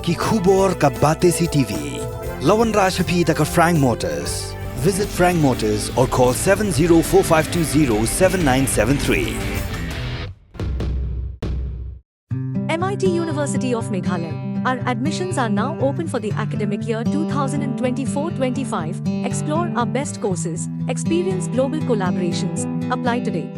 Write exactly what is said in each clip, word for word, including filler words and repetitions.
Ki khubor ka Batesi T V. La wanrah sha phi da ka Frank Motors. Visit Frank Motors or call seven zero four five two zero seven nine seven three. M I T University of Meghalaya. Our admissions are now open for the academic year two thousand twenty-four twenty-five. Explore our best courses, experience global collaborations. Apply today.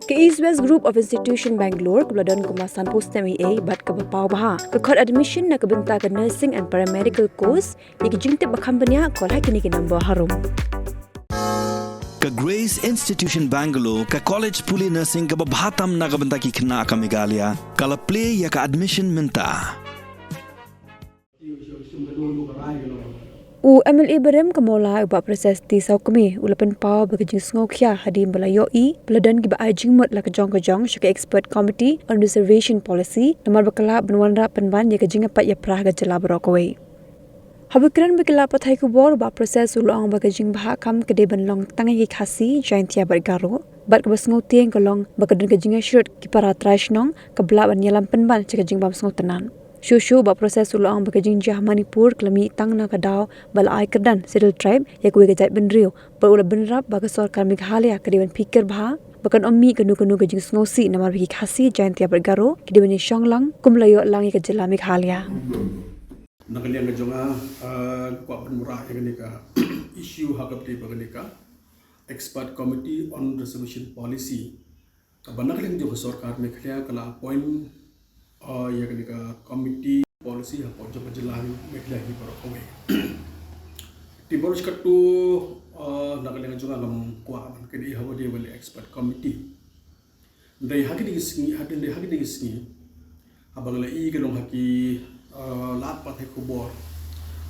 Ka East West Group of Institution Bangalore, kaba la don kumba sanphew snem eiei bad kaba paw bha, ka khot admission na ka bynta ka nursing and paramedical course. Ïa ki jingtip ba kham bniah, call ha kine ki number harum. Ka Grace Institution Bangalore, ka college pule nursing kaba bha tam na ka bynta ki khynnah ka Meghalaya, ka la plie ïa ka admission mynta. U MLA barim ka Mawlai u Bah Prestone Tynsong Kmie u la pynpaw ba ka jingsngewkhia hadien ba la ïohi ba la don kiba ai jingmut la ka jong ka jong sha ka Expert Committee on Reservation Policy namar ba ka lah ban wanrah pynban ïa ka jingïapait ïapra ha ka jylla baroh kawei. Haba kren bad ki lad pathai khubor, u Bah Prestone u la ong ba ka jingbhah kam ka dei ban long tang ïa ki Khasi, Jaintia bad Garo, bad kaba sngewtieng ka long ba ka don ka jingïasyrut ki para trai shnong kaba lah ban ïalam pynban sha ka jingbym sngewtynnad. Shuh shuh u Bah Prestone u la ong ba ka jingjia ha Manipur ka la mih tang na ka daw ba la ai kyrdan Scheduled Tribe ïa kawei ka jaitbynriew, bad u la bynrap ba ka sorkar Meghalaya ka dei ban phikir bha ba kan ym mih kano kano ka jingsngewsih namar ba ki Khasi, Jaintia bad Garo ki dei ban ïashong lang kum la ïoh lang ïa ka jylla Meghalaya. Na ka liang ka jong nga, ah, kwah ban wanrah ïa kane ka issue ha ka bynta ba kane ka Expert Committee on Reservation Policy. Kaba na ka liang jong ka sorkar Meghalaya ka la appoint, ah, ïa kane ka committee policy hapoh jong ka jylla Meghalaya hi baroh kawei. Te baroh shi katto, ah, na ka liang jong nga ngam kwah ban kynnoh haba dei ba leh expert committee. Hynrei ha kine ki sngi, ha kine, ha kine ki sngi, haba nga la ïohi ka long ha ki, ah, lad pathai khubor,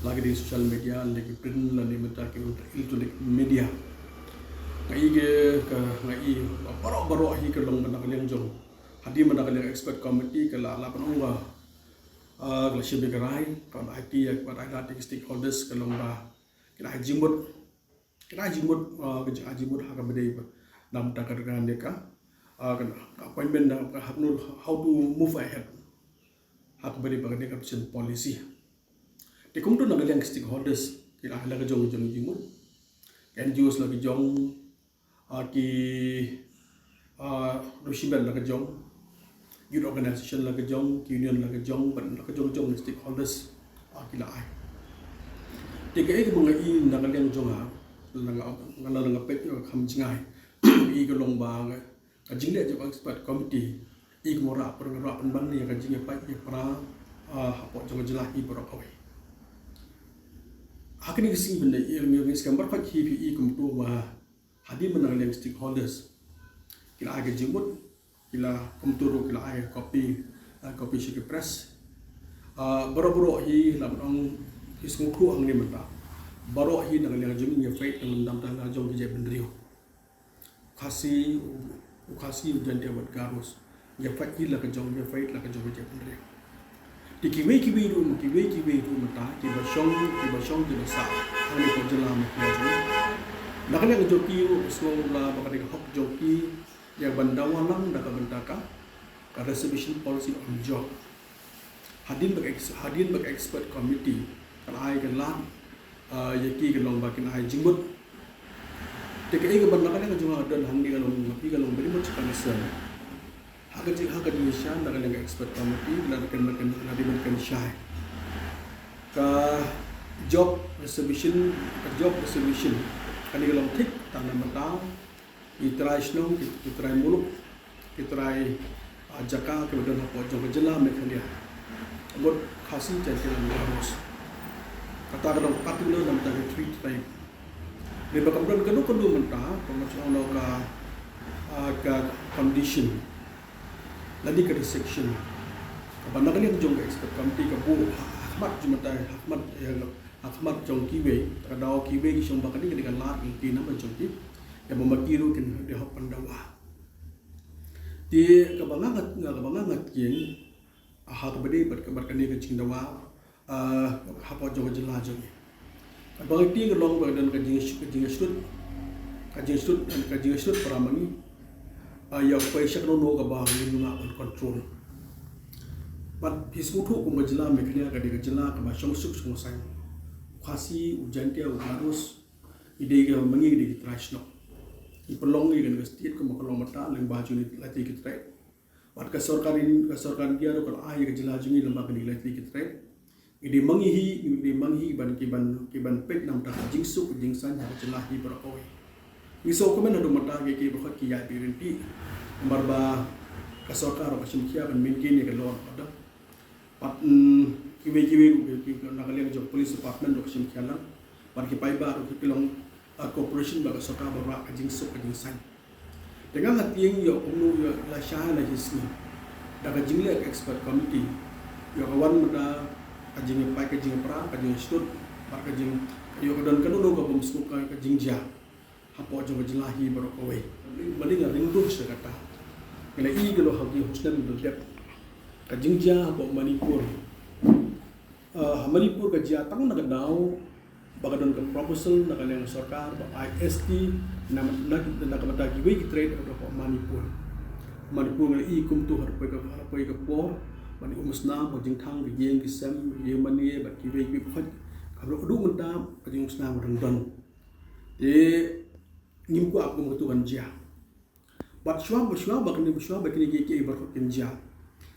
la ki dei social media, la ki print, la ki mynta ki electronic media. Nga ïohi ka, ka, nga ïohi ba baroh baroh hi ka long ba na ka liang jong. Hadien ba na ka liang expert committee ka la, la pynong ba, ah, ka la shim ïa ka rai, ka la aiti ïa, ka la aiti ïa ki stakeholders ka long ba ki la ai jingmut. Ka la ai jingmut, ah, ka jing, ai jingmut ha kaba dei ba na ka bynta ka, ka, ka, ah, ka, ka appointment na ka, how to, how to move ahead. Ha kaba dei ba ka dei ka policy. Te kumto na ka liang stakeholders ki la ai la ka jong, jong jingmut. Ka N G Os la ka jong, ah, ki, ah, Rushi Band la ka jong, youth organization la ka jong, ki union la ka jong, bad la ka jong jong stakeholders, ah, ki la ai. Te kaei kaba nga ïohi na ka liang jong nga, la nga, nga la nga peit ïa ka kham jngai. Ïohi ka long ba nga, ka jingleh jong ka expert committee, ïohi ka wanrah pyn, wanrah pynban ïa ka jingïapait ïapra, ah, hapoh jong ka jylla hi baroh kawei. Ha kine ki sngi ban da ïohi, ïohi, ïohi, skhem baroh hi phi ïohi kumto ba hadien ba na ka liang stakeholders ki la ai ka jingmut, ki la kumto ruh ki la ai copy, ah, copy sha ki press. Ah, baroh baroh hi la ban ong hi sngewthuh hangne mynta. Baroh hi na ka liang jong ngi ngi fight na ka bynta la jong ki jaitbynriew. Khasi, u, u Khasi, u Jaintia bad Garos. Ngi fight hi la ka jong, ngi fight la ka jong ki jaitbynriew. Te kiwei kiwei ruh, kiwei kiwei ruh mynta, kiba shong, kiba shong, kiba sah hangne hapoh jylla Meghalaya jong ngi. Na ka liang jong ki ruh, sngew la ba ka dei ka hok jong ki ïa ban dawa lang da ka bynta ka, ka reservation policy on job. Hadien ba ka ex-, hadien ba ka expert committee ka la ai ka lad, ah, ïa ki ka long ba kin ai jingmut. Te kaei kaba na ka liang jong nga ka don hangne ka long, nga phi ka long very much concern. Ha ka jing, ha ka jingshisha na ka liang ka expert committee la dei ban, la dei ban kynshai. Ka job reservation, ka job reservation kane ka long thik tang namar ba ki trai shnong, ki, ki trai muluk, ki trai, ah, jaka kiba don hapoh jong ka jylla Meghalaya. Mut Khasi, Jaintia, Garos. Kata ka long particular namar ka three tribe. Hynrei ba kam don kano kano mynta, ba nga shu ong ka, ah, ka condition lane ka restriction kaba na ka liang jong ka expert committee ka buh ha, ha khmat jong mynta, ha khmat, eh, ha khmat jong kiwei, ka daw kiwei ki shong ba ka dei, ka dei ka lad ki namar jong ki, ïa ba ma ki ruh kin da hok ban dawa. Te kaba nga ngat, kaba nga ngat ïa, ha kaba dei bad, bad kane ka jingdawa, ah, hapoh jong ka jylla jong ngi. Kaba nga tieng ka long ba ka don ka jing, ka jingshlur, ka jingshlur, ka jingshlur para ma ngi. Ah, ïa poi sha kano kano kaba ngim lah ban control. Bad phi sngewthuh kum ka jylla Meghalaya ka dei ka jylla kaba shong suk shong saiñ. U Khasi, u Jaintia, u Garo, ngi dei ki ma ngi, ngi dei ki trai shnong. Ngi pynlong ïa kane ka state kumba ka long mynta lyngba jong ngi lai tylli ki trai. Bad ka sorkar India, ka sorkar India ruh ka la ai ïa ka jylla jong ngi lyngba kine ki lai tylli ki trai. Ngi dei ma ngi hi, ngi dei ma ngi hi ban, ki ban, ki ban peit na ka bynta ka jingsuk jingsaiñ ha ka jylla hi baroh kawei. Ngi sngewkmen haduh mynta ki, ki bakhot ki ïai pyrshah. Namar ba ka sorkar ruh ka shim khia ban maintain ïa ka law and order. Bad, mm, kiwei kiwei ruh ki, ki, na ka liang jong police department ruh ka shim khia lang. Bad ki paidbah ruh ki long, ah, cooperation bad ka sorkar ba rah ka jingsuk ka jingsaiñ. Te nga nga tieng ïoh kumno ïoh la shai la hi sngi da ka jingleh ka expert committee. Ïoh ka wan mynta ka jingïapait, ka jingïapra, ka jingsdut, bad ka jing, ïoh ka don kano kano ka bym sngewthuh ka, ka jingjia hapoh jong ka jylla hi baroh kawei. Balei nga ring dur sha kata? Nga la i ka long ha ki husnam dul dep. Ka jingjia hapoh Manipur. Ah, ha Manipur ka jia tang na ka daw ba ka don ka proposal na ka liang sorkar ba ai S T na, na, na ka bynta kiwei ki trai hapoh Manipur. Manipur nga la i kumto ha poi ka, ha poi ka por, ban i umsnam, ba jingthang, ka ïing, ki sem, ïing mane, bad kiwei kiwei, bad ka ruh ka dei mynta ka jingumsnam ruh don. Te ngim kwah kum kato kan jia. Bad shuwa, bad shuwa ba kine, shuwa ba kine ki, ki baroh kin jia,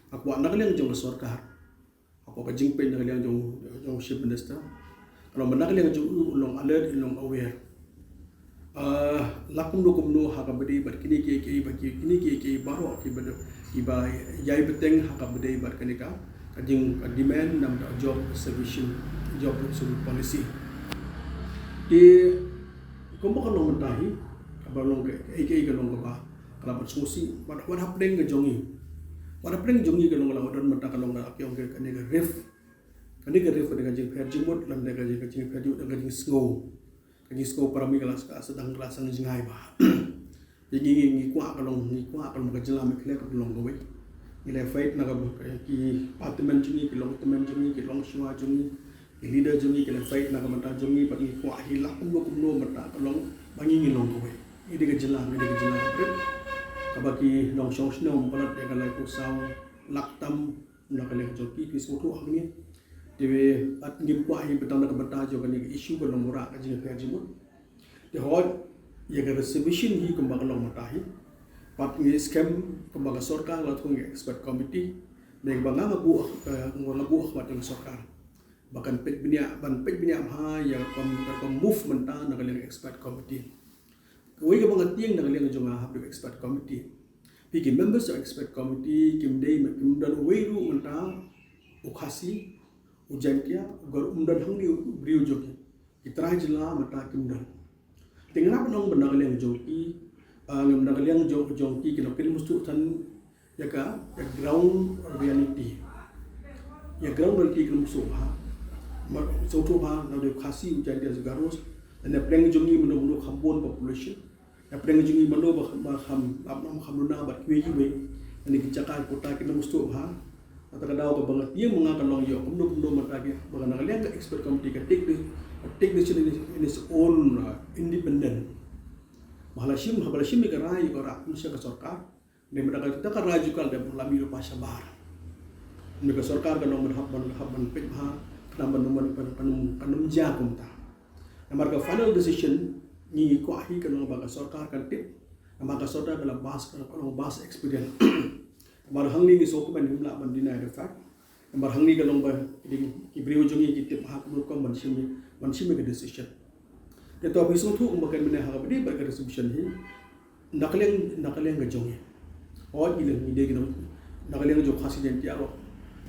nga kwah na ka liang jong ka sorkar, hapoh ka jingpeit na ka liang jong, jong Chief Minister, ka long ba na ka liang jong u long alert, u long aware. Ah, la kumno kumno ha kaba dei bad kine ki, ki, bad ki, kine ki, ki baroh ki ba dei, ki ba ïai bteng ha kaba dei bad kane ka, ka jing, ka demand na ka bynta job reservation, job reservation policy. Te kumba ka long mynta hi, kaba long ka, ka, ka long kaba, ka la ban sngewsih, wat, wat hapdeng ka jong ngi. Wat hapdeng jong ngi ka long, ka la don mynta ka long ka, ka long ka, kane ka rift. Kane ka rift ka dei ka jingpher jingmut, lane ka jing, ka jingpher jingmut, ka jingsngew. Ka jingsngew para mih ka la, ka sdang, ka la sdang jngai bha. Te ngi, ngi, ngi kwah ka long, ngi kwah ka long ka jylla Meghalaya ka long kawei. Ngi la fight na ka, ki pathmen jong ngi, ki longthmen jong ngi, ki longshuwa jong ngi, ki leader jong ngi, ki la fight na ka bynta jong ngi, bad ngi kwah hi la kumno kumno mynta ka long ba ngi ngi long kawei. Ngi dei ka jylla, ngi dei ka jylla ka brit, kaba ki nongshong shnong palat ïa ka laiphew saw lak tam na ka liang jong ki, ki sngewthuh hangne. Te bad ngim kwah hi beit tang na ka bynta jong kane ka issue ka long ba rah ka jingpher jingmut. Te hooid, ïa ka reservation hi kumba ka long mynta hi, pat ngi skhem kumba ka sorkar la thung ïa ka expert committee. Ngi ba nga nga buh, eh, nga buh khmat ïa ka sorkar ba kan peit bniah, ban peit bniah bha ïa ka rukom, ka rukom move mynta na ka liang expert committee. Kawei kaba nga tieng na ka liang jong nga hapdeng expert committee, phi ki members of expert committee kim dei, kim don uwei ruh mynta u Khasi, u Jaintia, u Garo, um don hangne u briew jong ki. Ki trai jylla mynta kim don. Te nga hap ban ong ba na ka liang jong ki, ah, na ka liang jong, jong ki, ki nongkynmaw sngewthuh than ïa ka, ïa ground reality. Ïa ground reality ki nongkynmaw sngewthuh bha. Mar sngewthuh bha, na u dei u Khasi, u Jaintia, u Garo. Na pdeng jong ngi mano mano kham bun population. Na pdeng jong ngi mano ba, ba kham, ba kham luna bad kiwei kiwei. Kine ki jaka ki pyrthei ki nongkynmaw sngewthuh bha. Kata ka daw kaba nga tieng ma nga ka long ïoh kumno kumno mynta ki, ba ka na ka liang ka expert committee ka take the, take decision in, in its own, uh, independent. Ba la shim, ba la shim ïa ka rai, ïa ka rai kum sha ka sorkar. Dei mynta ka, ka rai jong ka la dep la mih ruh pa shabar. Mynta ka sorkar ka long ban hap, ban hap ban peit bha, khnang ban, ban, ban, ban, ban ym jia kumta. Namar ka final decision ngi, ngi kwah hi ka long ba ka sorkar kan tip. Namar ka sorkar ka la bas, ka long bas experience. Namar hangne ngi sngewkmen, ngim lah ban deny the fact. Namar hangne ka long ba ki, ki briew jong ngi ki tip ha ka rukom ban shim, ban shim ka decision. Te to phi sngewthuh kumba kan mynne ha kaba dei bad ka resolution hi. Na ka liang, na ka liang ka jong ngi, hooid ngi dei, ngi dei ki nong, na ka liang jong Khasi Jaintia ruh,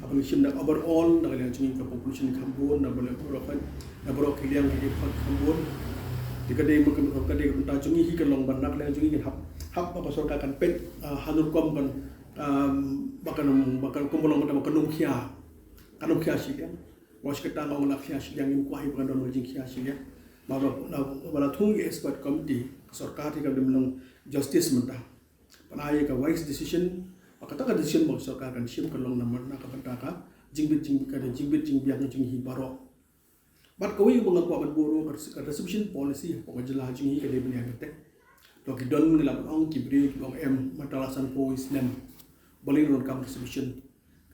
haba ngi shim na overall na ka liang jong ngi ka population kham bun, na baroh, baroh, na baroh ki liang ki kham, kham bun. Te ka dei, ka dei ka bynta jong ngi hi ka long ba na ka liang jong ngi ngin hap, hap ba ka sorkar kan peit, ah, ha ka rukom kan, um, ba kan, ba kan, kumba long mynta ba kan ym khia, kan ym khia shiliang. Wat kata nga ong la khia shiliang, ngim kwah hi ba kan don ka jingkhia shiliang. Ba la, ba la thung ïa expert committee, ka sorkar hi ka dei ban long justice mynta. Ban ai ka wise decision, ba kata ka decision ba ka sorkar kan shim kan long na, na ka bynta ka jingbit jing, ka jingbit jingbiang jong ngi baroh. Bad kawei ba nga kwah ban buh ruh ka, ka reservation policy hapoh ka jylla jong ngi ka dei ban ïa bteng. To ki don, ngi la ban ong, ki briew ki ong em, mynta la sanphew snem. Balei ngim don kam reservation?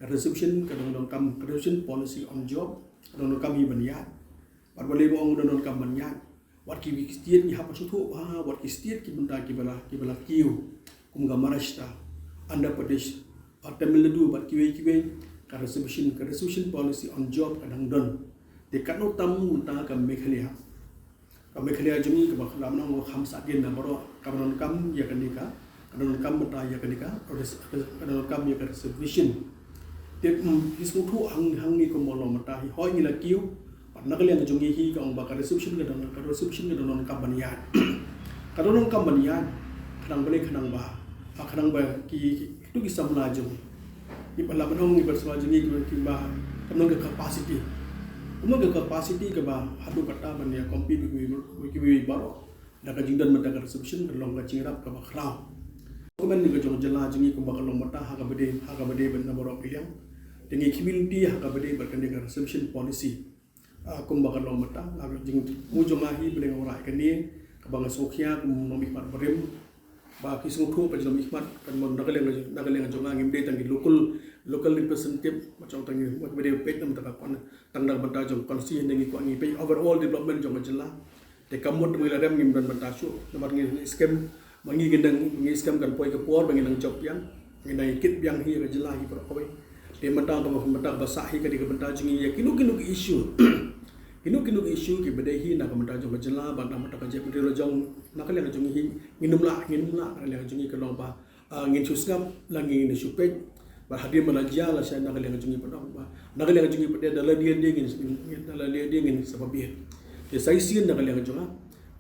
Ka resolution ka dang donkam, ka resolution policy on job ka dang donkam hi ban ïaid. Bad balei ba ong dang donkam ban ïaid? Wat ki state ngi hap ban sngewthuh bha, wat ki state ki bynta kiba la, kiba la kiew, kum ka Maharashtra, Andhra Pradesh, bad Tamil Nadu, bad kiwei kiwei, ka resolution, ka resolution policy on job ka dang don. Te katno tam mynta ka Meghalaya. Ka Meghalaya jong ngi kaba la mynta nga kham sahdien na baroh, kaba donkam ïa kane ka, ka donkam mynta ïa kane ka, ka donkam ïa ka reservation. Te, mm, hi sngewthuh hang, hangne kumba long mynta hi, hooid ngi la kiew, bad na ka liang jong ngi hi ka ong ba ka reservation ka don, ka reservation ka donkam ban ïaid. Ka donkam ban ïaid, khnang balei, khnang ba, ah, khnang ba ki, ki, kito ki samla jong ngi, kiba la ban ong, kiba samla jong ngi kiba, kiba, ka don ka capacity. Ka don ka capacity kaba haduh katta ban ïa compete bad kiwei, kiwei baroh. Da ka jingdon mynta ka reservation ka long ka jingïarap kaba khraw. Ka jingdon ka jong ka jylla jong ngi kumba ka long mynta ha kaba dei, ha kaba dei bad na baroh ki liang. Te ngi community ha kaba dei bad kane ka reservation policy. Ah, kumba ka long mynta, la ka jingmut jong nga hi ba dei nga wanrah ïa kane, kaba nga sngewkhia kum u nongmihkhmat barim. Ba ki sngewthuh ba ki nongmihkhmat, kan mon na ka liang, na ka liang jong nga ngim dei tang ki local, local representative, ma jong tang ngi, ma ba dei peit na mynta ka kon, tang na ka bynta jong constituency ngi kwah ngi peit overall development jong ka jylla. Te ka mut ngi la rem ngim don bynta shuh, namar ngi skhem, ma ngi ngi dang, ngi skhem kan poi ka por ba ngi nang jop biang, ngi nang kit biang hi ka jylla hi baroh kawei. Te mynta ba, mynta ba sah hi ka dei ka bynta jong ngi ïa kino kino ki issue. Kino kino ki issue kiba dei hi na ka bynta jong ka jylla, bad na ka bynta ka jaitbynriew la jong, na ka liang jong ngi hi, ngin ym lah, ngin ym lah, na ka liang jong ngi ka long ba, ah, ngin shu sngap, la ngin shu peit, bad hadien ba la jia la shai na ka liang jong ngi pat ong ba, na ka liang jong ngi pat da la dei dei ngin, ngin, da la dei dei ngin sa babieit. Te sa shisien na ka liang jong nga,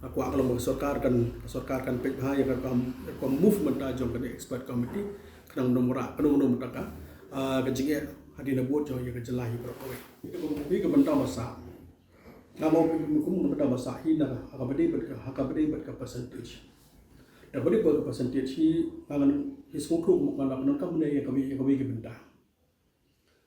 nga kwah ka long ba ka sorkar kan, ka sorkar kan peit bha ïa ka kam, ka move mynta jong ka expert committee, khnang nym wanrah, khnang nym wanrah ka, ah, ka jingeh hadien ba bud jong ïa ka jylla hi baroh kawei. Ïa ka bynta ba sah. Nga ong kum ka bynta ba sah hi na ka, ha kaba dei bad ka, ha kaba dei bad ka percentage. Da kaba dei bad ka percentage hi, nga ngan hi sngewthuh kum nga la pyndonkam ne ïa kawei, ïa kawei ka bynta.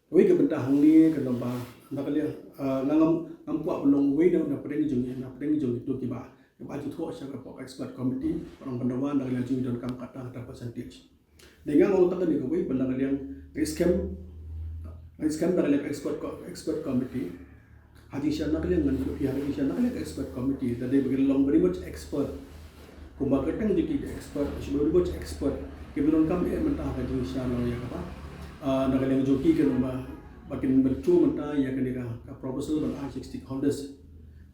Kawei ka bynta hangne ka long ba, na ka liang, ah, nga ngam, ngam kwah ban long uwei na, na pdeng jong, na pdeng jong kito kiba, kiba ju thoh sha ka expert committee, ba ong ban dawa na ka liang jong ngi donkam kata, kata percentage. Dei nga ong tang kane kawei ba na ka liang ka skhem, ka skhem na ka liang expert co-, expert committee. Ha jingshisha na ka liang ngan kyrpad, ha jingshisha na ka liang expert committee. Da dei ba ki long very much expert. Kumba ka tang jong ki expert, ki very much expert. Ki ba donkam eh mynta ha ka jingshisha na ka liang kaba, ah, na ka liang jong ki ka long ba, ba kin bynta mynta ïa kane ka, ka proposal ban ai sha ki stakeholders.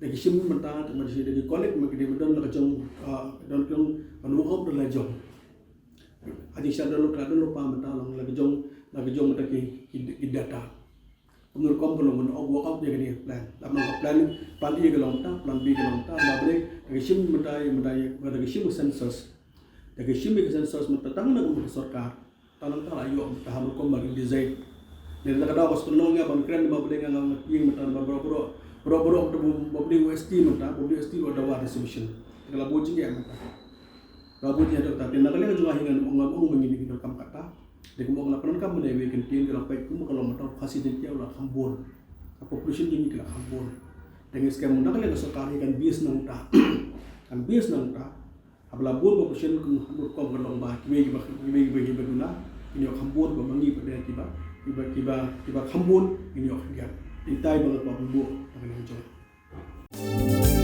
Da ki shim mynta, da ki collect mynta ki dei ba don la ka jong, ah, don ka jong ban work out da la jong. Ha jingshisha don, ka don lypa mynta long la ka jong, la ka jong mynta ki, ki, ki data. Kumno rukom ka long ban work out ïa kane ka plan. Lada ka plan, plan A ka long mynta, plan B ka long mynta, la bad da ka shim mynta, mynta da ka shim census. Da ka shim ka census mynta tang na ka sorkar. Tang na ka la ïoh mynta ha rukom ba ki design. Ne da ka daw ka spin long ïa ban kren ba bad nga nga ïing mynta ba bro bro. Bro bro ba bad U S T mynta, ba bad U S T ba dawa resolution. Ka la bud jingeh mynta. Ka bud jingeh da kata, na ka liang jong nga hi ngan ong, ngam ong ba ngi dei ki donkam kata. Dei kumba nga la pyndonkam mynne wei kyntien ka la peit kumba ka long mynta Khasi Jaiñtia u la kham bun. Ka population jong ngi ka la kham bun. Te ngi skhem na ka liang ka sorkar hi kan base na kata. Kan base na kata. Haba la bun population kum ha rukom ka long ba kiwei kiba, kiwei kiba, kiba duna kin ïoh kham bun, ba ma ngi pat de kiba, kiba, kiba, kiba kham bun kin ïoh kham ïap. Te tai ba nga kwah ban buh na ka liang jong nga.